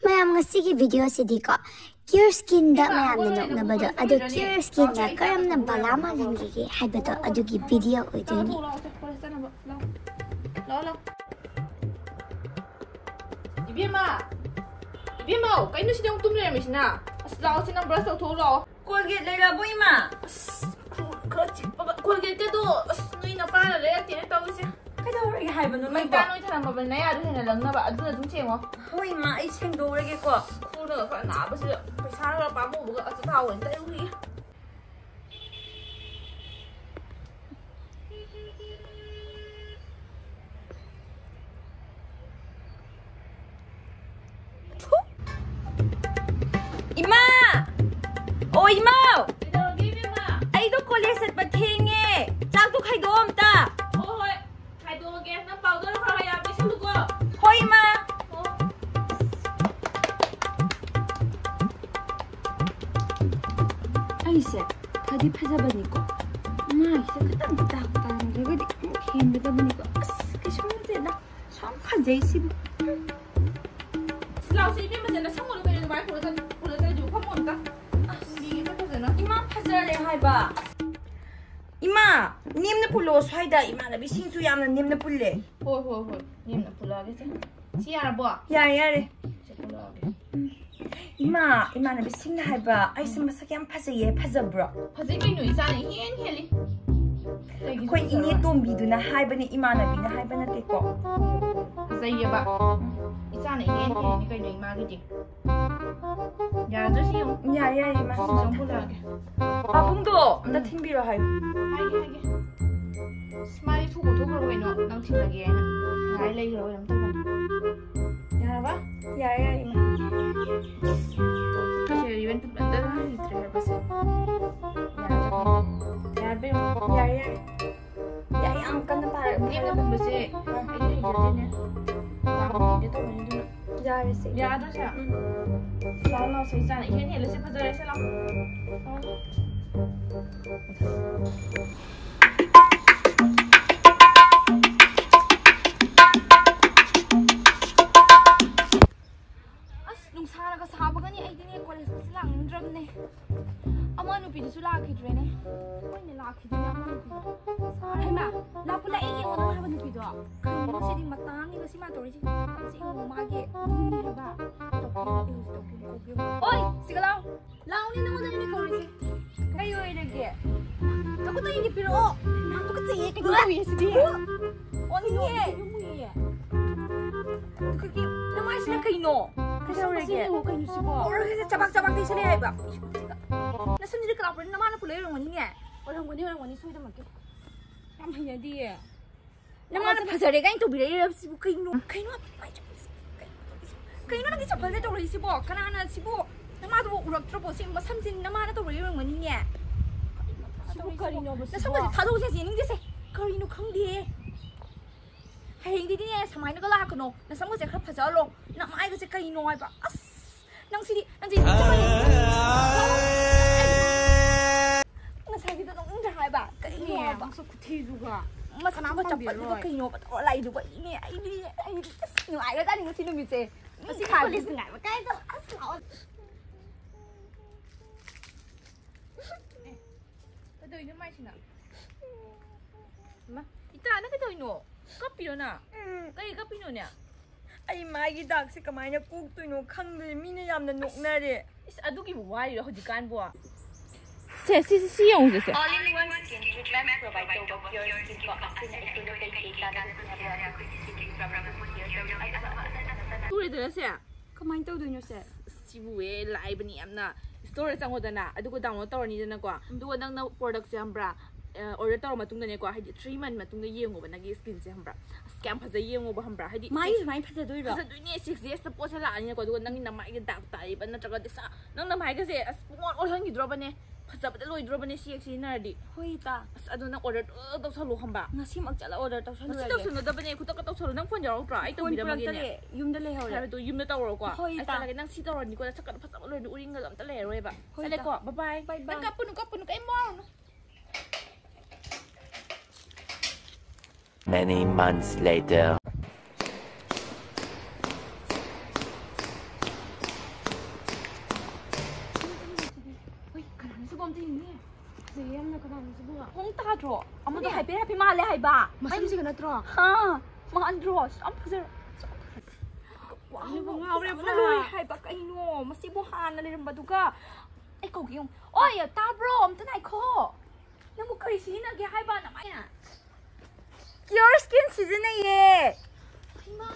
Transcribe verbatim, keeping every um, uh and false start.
ꯃꯌꯥꯝ, ꯉꯁꯤꯒꯤ ꯚꯤꯗꯤꯑꯣꯁꯤꯗꯤꯀꯣ, ꯀꯤꯌꯔ ꯁ꯭ꯀꯤꯟꯗ ꯃꯌꯥꯝꯅ ꯅꯣꯛꯅꯕꯗꯣ, ꯑꯗꯣ ꯀꯤꯌꯔ ꯁ꯭ꯀꯤꯟꯅ ꯀꯔꯝꯅ ꯕꯂꯥ ꯃꯥꯜꯍꯟꯈꯤꯒꯦ ꯍꯥꯏꯕꯗꯣ, ꯑꯗꯨꯒꯤ ꯚꯤꯗꯤꯑꯣ ꯑꯣꯏꯗꯣꯏꯅꯦ꯫ ꯂꯥꯛꯑꯣ, ꯂꯥꯛꯑꯣ꯫ ꯏꯕꯦꯝꯃ! ꯏꯕꯦꯝꯃ! ꯀꯩꯅꯣ ꯁꯤꯗ ꯑꯃꯨꯛ ꯇꯨꯝ ꯂꯩꯔꯝꯃꯤꯁꯤꯅ? ꯑꯁ, ꯂꯥꯛꯑꯣ, ꯁꯤ ꯅꯪ ꯕ꯭ꯔꯁ ꯇꯧꯊꯣꯛꯎ ꯂꯥꯛꯑꯣ꯫ ꯀꯣꯜꯒꯦꯠ ꯂꯩꯔꯕꯣ, ꯏꯃꯥ? ꯑꯁ, ꯈꯨ ꯈꯔ ꯆꯤꯛꯄꯒ꯫ ꯀꯣꯜꯒꯦꯠꯀꯗꯣ, ꯑꯁ, ꯅꯣꯏ ꯅꯄꯥꯅ ꯂꯩꯔꯛꯇꯦꯅ ꯇꯧꯔꯤꯁꯦ꯫ ꯀꯩꯗꯧꯔꯒꯦ ꯍꯥꯏꯕꯅꯣ ꯅꯣꯏꯕꯣ? ꯅꯣꯏ ꯊꯅꯝꯃꯕꯅꯤꯅ ꯌꯥꯗ ꯍꯦꯟꯅ ꯂꯪꯅꯕ, ꯑꯗꯨꯅ ꯑꯗꯨꯝ ꯁꯦꯡꯉꯣ꯫ ꯍꯣꯏ, ꯏꯃꯥ, ꯑꯩ ꯁꯦꯡꯗꯣꯛꯎꯔꯒꯦꯀꯣ꯫ ꯈꯨꯅꯒ ꯈꯔ ꯅꯥꯕꯁꯤꯗ ꯄꯩꯁꯥꯅ ꯈꯔ ꯄꯥꯝꯃꯨꯕꯒ ꯑꯆꯥꯊꯥꯎ ꯑꯣꯏꯅ ꯇꯩꯔꯨꯈꯤꯒꯦ꯫ ꯏꯃꯥ! ꯑꯣ, ꯏꯃꯥ! ꯀꯩꯗꯧꯔꯒꯦ, ꯏꯕꯦꯝꯃ? ꯑꯩꯗꯣ ꯀꯣꯂꯦꯖ ꯆꯠꯄ ꯊꯦꯡꯉꯦ꯫ ꯆꯥꯛꯇꯣ ꯈꯥꯏꯗꯣꯛꯑꯣ ꯑꯝꯇ꯫ ꯍꯣꯏ, ꯍꯣꯏ꯫ ꯈꯥꯏꯗꯣꯛꯑꯒꯦ꯫ ꯅꯪ ꯄꯥꯎꯗꯔ ꯈꯔ ꯈꯔ ꯌꯥꯝ ꯇꯩꯁꯜꯂꯨꯀꯣ꯫ ꯍꯣꯏ, ꯏꯃꯥ꯫ ꯑꯣ꯫ ꯑꯩꯁꯦ ꯐꯗꯤ ꯐꯖꯕꯅꯤꯀꯣ꯫ ꯃꯥꯏꯁꯦ ꯈꯤꯇꯪ ꯗꯥꯛ ꯇꯥꯔꯝꯗ꯭ꯔꯒꯗꯤ ꯑꯃꯨꯛ ꯍꯦꯟꯒꯗꯕꯅꯤꯀꯣ꯫ ꯑꯁ, ꯀꯩꯁꯨ ꯅꯠꯇꯦꯗ꯫ ꯁꯨꯝ ꯐꯖꯩ ꯁꯤꯕꯨ꯫ ꯂꯥꯎꯁꯦ, ꯏꯕꯦꯝꯃ, ꯐꯖꯅ ꯁꯪꯉꯨꯅꯨ ꯀꯩꯅꯣ, ꯑꯗꯨꯃꯥꯏꯅ ꯄꯨꯔ ꯆꯠ-, ꯄꯨꯔ ꯆꯠꯂꯗꯤ ꯐꯝꯃꯣ ꯑꯝꯇ꯫ ꯑꯁ, ꯌꯦꯡꯒꯦ ꯐꯖꯅ꯫ ꯏꯃꯥ, ꯐꯖꯔꯦ ꯍꯥꯏꯕ꯫ ꯏꯃꯥ, ꯅꯦꯝꯅ ꯄꯨꯜꯂꯣ ꯁ꯭ꯋꯥꯏꯗ꯫ ꯏꯃꯥꯟꯅꯕꯤꯁꯤꯡꯁꯨ ꯌꯥꯝꯅ ꯅꯦꯝꯅ ꯄꯨꯜꯂꯦ꯫ ꯍꯣꯏ, ꯍꯣꯏ, ꯍꯣꯏ꯫ ꯅꯦꯝꯅ ꯄꯨꯜꯂꯛꯑꯒꯦ ꯁꯦ꯫ ꯁꯤ ꯌꯥꯔꯕꯣ? ꯌꯥꯔꯦ, ꯌꯥꯔꯦ꯫ ꯁꯦ, ꯄꯨꯜꯂꯛꯑꯒꯦ꯫ ꯏꯃꯥ, ꯏꯃꯥꯟꯅꯕꯤꯁꯤꯡꯅ ꯍꯥꯏꯕ ꯑꯩꯁꯦ ꯃꯁꯛ ꯌꯥꯝ ꯐꯖꯩꯌꯦ, ꯐꯖꯕ꯭ꯔꯣ? ꯐꯖꯩ ꯀꯩꯅꯣ, ꯏꯆꯥꯅ ꯏꯍꯦꯟ ꯍꯦꯜꯂꯤ꯫ ꯑꯇꯩꯒꯤꯁꯨ ꯑꯩꯈꯣꯏ ꯏꯅꯦ ꯐꯖꯔꯣꯏ? ꯇꯣꯝꯕꯤꯗꯨꯅ ꯍꯥꯏꯕꯅꯦ, ꯏꯃꯥꯟꯅꯕꯤꯅ ꯍꯥꯏꯕ ꯅꯠꯇꯦꯀꯣ꯫ ꯐꯖꯩꯌꯦꯕ꯫ ꯏꯆꯥꯅ ꯏꯍꯦꯟ ꯍꯦꯜꯂꯤꯅꯤ ꯀꯩꯅꯣ ꯏꯃꯥꯒꯤꯗꯤ꯫ ꯌꯥꯗ꯭ꯔꯥ ꯁꯤ ꯌꯦꯡꯉꯨ꯫ ꯌꯥꯔꯦ, ꯌꯥꯔꯦ, ꯏꯃꯥ꯫ ꯁꯤ ꯆꯪꯁꯤꯜꯂꯛꯑꯒꯦ꯫ ꯄꯥꯕꯨꯡꯗꯣ ꯑꯝꯇ ꯎꯝ꯫ ꯊꯤꯟꯕꯤꯔꯣ ꯍꯥꯏꯌꯨ꯫ ꯍꯥꯏꯒꯦ, ꯍꯥꯏꯒꯦ꯫ ꯑꯁ, ꯃꯥꯗꯤ ꯊꯣꯛꯄꯨ ꯊꯣꯛꯈ꯭ꯔꯕ ꯀꯩꯅꯣ? ꯅꯪ ꯊꯤꯜꯂꯒꯦ ꯍꯥꯏꯅ ꯉꯥꯏ ꯂꯩꯈ꯭ꯔꯕ ꯀꯩꯅꯣꯝ ꯇꯧꯕꯅꯤ꯫ ꯌꯥꯔꯕ? ꯌꯥꯔꯦ, ꯌꯥꯔꯦ, ꯏꯃꯥ꯫ ꯁꯦ, ꯔꯤꯕꯟ ꯇꯨꯞꯅꯗꯅ ꯍꯩꯇ꯭ꯔꯦ ꯍꯥꯏꯕꯁꯦ꯫ ꯌꯥꯔꯕ? ꯌꯥꯔꯕ ꯌꯦꯡꯉꯨ꯫ ꯌꯥꯔꯦ, ꯌꯥꯔꯦ꯫ ꯌꯥꯔꯦ, ꯌꯥꯝ ꯀꯟꯅ ꯄꯥꯔꯛ-, ꯂꯦꯝꯅ ꯄꯥꯔꯛꯀꯅꯨ꯫ ꯀꯨꯝꯕꯁꯦ ꯑꯩꯗꯤ ꯍꯩꯖꯗꯦꯅꯦ꯫ ꯌꯥꯝ ꯍꯩꯅꯗꯦ ꯇꯧꯕꯅꯤ ꯑꯗꯨꯅ꯫ ꯌꯥꯔꯦꯁꯦ꯫ ꯌꯥꯗ꯭ꯔꯁꯦ? ꯎꯝ꯫ ꯂꯥꯎ, ꯂꯥꯎ, ꯁꯦ, ꯏꯆꯥꯅ ꯏꯍꯦꯟ ꯍꯦꯜꯂꯁꯦ, ꯐꯖꯔꯁꯦ, ꯂꯥꯎ꯫ ꯂꯥꯎ꯫ ꯑꯁ, ꯑꯩꯗꯤꯅꯦ ꯀꯣꯂꯦꯖꯀꯁꯦ ꯂꯥꯛꯅꯤꯡꯗ꯭ꯔꯕꯅꯦ꯫ ꯑꯃ ꯅꯨꯄꯤꯗꯨꯁꯨ ꯂꯥꯛꯈꯤꯗ꯭ꯔꯦꯅꯦ꯫ ꯃꯣꯏꯅ ꯂꯥꯛꯈꯤꯗ꯭ꯔꯦ ꯑꯃ ꯅꯨꯄꯤꯗꯣ꯫ ꯍꯩꯃꯥ, ꯂꯥꯛꯄ ꯂꯥꯛꯑꯦ ꯌꯦꯡꯉꯣ ꯅꯪ ꯍꯥꯏꯕ ꯅꯨꯄꯤꯗꯣ꯫ ꯀꯩꯅꯣ ꯁꯤꯗꯤ ꯃꯇꯥ ꯑꯃꯅꯤ ꯉꯁꯤ ꯃꯥ ꯇꯧꯔꯤꯁꯦ꯫ ꯁꯤ ꯌꯦꯡꯉꯣ ꯃꯥꯒꯤ ꯃꯤꯅꯤ ꯍꯥꯏꯕ꯫ ꯇꯧꯕꯤꯌꯨ, ꯇꯧꯕꯤꯌꯨ, ꯇꯧꯕꯤꯌꯨ꯫ ꯑꯣꯏ, ꯁꯤꯒ ꯂꯥꯎ꯫ ꯂꯥꯎꯅꯤ ꯅꯉꯣꯟꯗ ꯑꯩꯅ ꯀꯧꯔꯤꯁꯦ꯫ ꯀꯩ ꯑꯣꯏꯔꯒꯦ? ꯅꯈꯨꯠꯇꯣ ꯑꯩꯒꯤ ꯄꯤꯔꯛꯑꯣ꯫ ꯃꯥ ꯇꯨꯀꯠꯆꯩꯌꯦ, ꯀꯩꯅꯣ ꯇꯧꯏꯌꯦ ꯁꯤꯗꯤ꯫ ꯑꯣꯟꯅꯤꯡꯉꯦ꯫ ꯌꯥꯝ ꯃꯨꯏꯌꯦ꯫ ꯑꯩꯈꯣꯏꯒꯤ ꯅꯃꯥꯏꯁꯤꯅ ꯀꯩꯅꯣ? ꯀꯩꯗꯧꯔꯒꯦ? ꯀꯩꯗꯧꯔꯒꯦ? ꯀꯩꯅꯣ ꯁꯤꯕꯣ? ꯑꯣꯔꯒ ꯆꯕꯥꯛ ꯆꯕꯥꯛ ꯇꯩꯁꯜꯂꯦ ꯍꯥꯏꯕ꯫ ꯅꯁꯝꯁꯤꯗꯤ ꯀꯅꯥ ꯄꯨꯔꯛꯏ? ꯅꯃꯥꯅ ꯄꯨꯔꯛꯏ ꯑꯣꯏꯔꯝꯒꯅꯤꯅꯦ꯫ ꯑꯣꯏꯔꯝꯒꯅꯤ, ꯑꯣꯏꯔꯝꯒꯅꯤ, ꯁꯣꯏꯗꯃꯛꯀꯤ꯫ ꯌꯥꯝ ꯍꯩꯅꯗꯤꯌꯦ꯫ ꯅꯃꯥꯅ ꯐꯖꯔꯦ ꯀꯥꯏꯅ ꯇꯧꯕꯤꯔꯛꯏꯔꯕ ꯁꯤꯕꯨ ꯀꯩꯅꯣ? ꯀꯩꯅꯣ? ꯀꯩꯅꯣ ꯅꯪꯒꯤ ꯆꯄꯜꯁꯦ ꯇꯧꯔꯛꯏꯁꯤꯕꯣ? ꯀꯅꯥꯅ ꯁꯤꯕꯨ? ꯅꯃꯥꯗꯨꯕꯨ ꯎꯔꯛꯇ꯭ꯔꯕꯣ? ꯁꯤ ꯃꯁꯝꯁꯤ ꯅꯃꯥꯅ ꯇꯧꯔꯛꯏ ꯑꯣꯏꯔꯝꯒꯅꯤꯅꯦ꯫ ꯁꯤꯕꯨ ꯀꯔꯤꯅꯣꯕ ꯁꯤꯕꯣ? ꯅꯁꯝꯒꯁꯦ ꯊꯥꯗꯣꯛꯎꯁꯦ, ꯌꯦꯡꯅꯤꯡꯗꯦꯁꯦ꯫ ꯀꯔꯤꯅꯣ ꯈꯪꯗꯦ꯫ ꯍꯌꯦꯡꯗꯤꯅꯦ ꯁꯨꯃꯥꯏꯅꯒ ꯂꯥꯛꯀꯅꯣ꯫ ꯅꯁꯝꯒꯁꯦ ꯈꯔ ꯐꯖꯍꯜꯂꯣ꯫ ꯅꯃꯥꯏꯒꯁꯦ ꯀꯩꯅꯣ ꯍꯥꯏꯕ? ꯑꯁ! ꯅꯪ ꯁꯤꯗꯤ, ꯅꯪ ꯁꯤꯗꯤ ꯆꯞ ꯃꯥꯟꯅꯩ꯫ ꯉꯁꯥꯏꯒꯤꯗꯣ ꯅꯣꯛꯅꯤꯡꯗ꯭ꯔꯥ ꯍꯥꯏꯕ? ꯀꯩꯅꯣ ꯏꯅꯦ, ꯍꯥꯏꯕ? ꯃꯁꯛ ꯈꯨꯊꯤꯗꯨꯒ꯫ ꯃꯁꯛꯇꯨꯒ ꯀꯅꯥꯝ ꯆꯞꯄꯗꯨꯒ ꯄꯥꯝꯕꯤꯔꯔꯣꯏ꯫ ꯀꯩꯅꯣꯕ ꯇꯧꯔ ꯂꯥꯛꯏꯗꯨꯕ? ꯏꯅꯦ, ꯑꯩꯗꯤ, ꯑꯩꯗꯤ ꯑꯁ ꯅꯨꯡꯉꯥꯏꯒ꯭ꯔꯖꯥꯠꯅꯤ ꯉꯁꯤ ꯅꯨꯃꯤꯠꯁꯦ꯫ ꯉꯁꯤ ꯈꯜꯂꯤꯁꯦ ꯅꯨꯡꯉꯥꯏꯕ ꯀꯥꯏꯗꯣ ꯑꯁ ꯂꯥꯛꯑꯣ꯫ ꯑꯦ, ꯀꯩꯗꯧꯔꯤꯅꯣ ꯃꯥꯏꯁꯤꯅ? ꯏꯃꯥ, ꯏꯇꯥ, ꯅꯪ ꯀꯩꯗꯧꯔꯤꯅꯣ? ꯀꯞꯄꯤꯔꯣ ꯅꯪ? ꯎꯝ꯫ ꯀꯩ ꯀꯞꯄꯤꯅꯣꯅꯦ? ꯑꯩ ꯃꯥꯏꯒꯤ ꯗꯥꯛꯁꯦ ꯀꯃꯥꯏꯅ ꯀꯣꯛꯇꯣꯏꯅꯣ ꯈꯪꯗꯦ꯫ ꯃꯤꯅ ꯌꯥꯝꯅ ꯅꯣꯛꯅꯔꯦ꯫ ꯏꯁ, ꯑꯗꯨꯒꯤꯕꯨ ꯋꯥꯔꯤꯔꯣ ꯍꯧꯖꯤꯛꯀꯥꯟꯕꯨ? ꯁꯦ, ꯁꯤ, ꯁꯤ, ꯁꯤ ꯌꯦꯡꯉꯨꯁꯦ, ꯁꯦ꯫ All in one skin treatment provide ꯇꯧꯕ Pure Skin ꯀꯣ꯫ ꯑꯁꯤꯅ ꯑꯩꯈꯣꯏꯅ ꯀꯩꯀꯩ ꯀꯥꯟꯅꯕ ꯄꯤꯅꯕ꯭ꯔꯥ? ꯑꯩꯈꯣꯏꯒꯤ skin problem ꯑꯃ clear ꯇꯧꯋꯤ꯫ ꯑꯗꯨꯒ ꯇꯨꯔꯦꯗꯅ ꯁꯦ꯫ ꯀꯃꯥꯏꯅ ꯇꯧꯗꯣꯏꯅꯣ ꯁꯦ? ꯁꯤꯕꯨ ꯑꯦ ꯂꯥꯏꯕꯅꯤ ꯌꯥꯝꯅ꯫ Store ꯗ ꯆꯪꯉꯣꯗꯅ, ꯑꯗꯨꯒ download ꯇꯧꯔꯅꯤꯗꯅꯀꯣ꯫ ꯎꯝ꯫ ꯑꯗꯨꯒ ꯅꯪꯅ product ꯁꯦ ꯈꯪꯕ꯭ꯔꯥ? ꯑ, order ꯇꯧꯔ ꯃꯇꯨꯡꯗꯅꯦꯀꯣ, ꯍꯥꯏꯗꯤ three month ꯃꯇꯨꯡꯗ ꯌꯦꯡꯉꯣꯕ ꯅꯪꯒꯤ skin ꯁꯦ ꯈꯪꯕ꯭ꯔꯥ? ꯑꯁ, ꯀꯌꯥꯝ ꯐꯖꯩ ꯌꯦꯡꯉꯣꯕ ꯈꯪꯕ꯭ꯔꯥ? ꯍꯥꯏꯗꯤ ꯃꯥꯏ six ꯁꯨꯃꯥꯏꯅ ꯐꯖꯗꯣꯏꯔꯣ? ꯐꯖꯗꯣꯏꯅꯦ, six days ꯇ ꯄꯣꯠꯁꯦ ꯂꯥꯛꯑꯅꯤꯅꯀꯣ, ꯑꯗꯨꯒ ꯅꯪꯒꯤ ꯅꯃꯥꯏꯒꯤ ꯗꯥꯛ ꯇꯥꯔꯤꯕ ꯅꯠꯇ꯭ꯔꯒꯗꯤ ꯁꯥ-, ꯅꯪ ꯅꯃꯥꯏꯒꯁꯦ ꯑꯁ ꯄꯨꯡꯑꯣꯟ ꯑꯣꯜꯍꯟꯈꯤꯗ꯭ꯔꯣꯕꯅꯦ, ꯐꯖꯕꯗ ꯂꯣꯏꯗ꯭ꯔꯣꯕꯅꯦ ꯁꯤ ꯍꯦꯛ ꯁꯤꯖꯤꯟꯅꯔꯗꯤ꯫ ꯍꯣꯏ, ꯏꯇꯥ꯫ ꯑꯁ, ꯑꯗꯨ ꯅꯪ order ꯇꯧꯁꯜꯂꯣ ꯈꯪꯕ꯭ꯔꯥ? ꯉꯁꯤꯃꯛ ꯆꯠꯂ order ꯉꯁꯤ ꯇꯧꯁꯜꯂꯨꯔꯒꯦ꯫ ꯇꯧꯁꯜꯂꯨꯗꯕꯅꯦ, ꯈꯨꯗꯛꯇ ꯇꯧꯁꯜꯂꯣ꯫ ꯅꯪ phone ꯌꯥꯎꯔꯛꯇ꯭ꯔꯣ? ꯑꯩ phone ꯇꯧꯕꯤꯔꯝꯃꯒꯦꯅꯦ꯫ ꯄꯨꯔꯛꯇꯔꯦ, ꯌꯨꯝꯗ ꯂꯩꯍꯧꯔꯦ꯫ ꯐꯔꯦ, ꯑꯗꯨ ꯌꯨꯝꯗ ꯇꯧꯔꯣꯀꯣ꯫ ꯍꯣꯏ, ꯑꯩ ꯏꯇꯥ꯫ ꯆꯠꯂꯒꯦ, ꯅꯪ ꯁꯤ ꯇꯧꯔꯅꯤꯀꯣ, ꯅꯁꯛꯀꯗꯣ ꯐꯖꯕ ꯂꯣꯏꯔꯅꯤ, ꯎꯔꯤꯡꯒꯗꯣ ꯑꯝꯇ ꯂꯩꯔꯔꯣꯏꯕ꯫ ꯍꯣꯏ, ꯆꯠꯂꯦꯀꯣ, ꯏꯇꯥ꯫ Bye bye꯫ Bye bye꯫ ꯅꯪ ꯀꯞꯄꯨꯅꯨ, ꯀꯞꯄꯨꯅꯨ, ꯀꯩꯝ ꯋꯥꯔꯨꯅꯨ꯫ Many months later. ꯍꯣꯡ ꯇꯥꯗ꯭ꯔꯣ? ꯑꯃꯗꯣ ꯍꯥꯏꯐꯦꯠ ꯍꯥꯏꯐꯦꯠ ꯃꯥꯜꯂꯦ ꯍꯥꯏꯕ꯫ ꯃꯁꯝꯁꯤꯒ ꯅꯠꯇ꯭ꯔꯣ? ꯍꯥ, ꯃꯥꯟꯗ꯭ꯔꯣ? ꯌꯥꯝ ꯐꯖꯔ-, ꯌꯥꯝ ꯐꯖꯔ-, ꯉꯥꯎꯔꯦ ꯉꯥꯎꯔꯦ ꯄꯨꯔꯥ꯫ ꯂꯣꯏ ꯍꯥꯏꯕ ꯀꯩꯅꯣ? ꯃꯁꯤꯕꯨ ꯍꯥꯟꯅ ꯂꯩꯔꯝꯕꯗꯨꯒ꯫ ꯑꯩ ꯀꯧꯒꯦ ꯌꯦꯡꯉꯨ꯫ ꯑꯣꯏ, ꯇꯥꯕ꯭ꯔꯣ? ꯑꯝꯇ ꯉꯥꯏꯈꯣ꯫ ꯅꯪꯕꯨ ꯀꯔꯤ ꯁꯤꯖꯤꯟꯅꯒꯦ ꯍꯥꯏꯕ? ꯅꯃꯥꯏꯅ? Cure Skin ꯁꯤꯖꯤꯟꯅꯩꯌꯦ꯫ ꯍꯩꯃꯥ!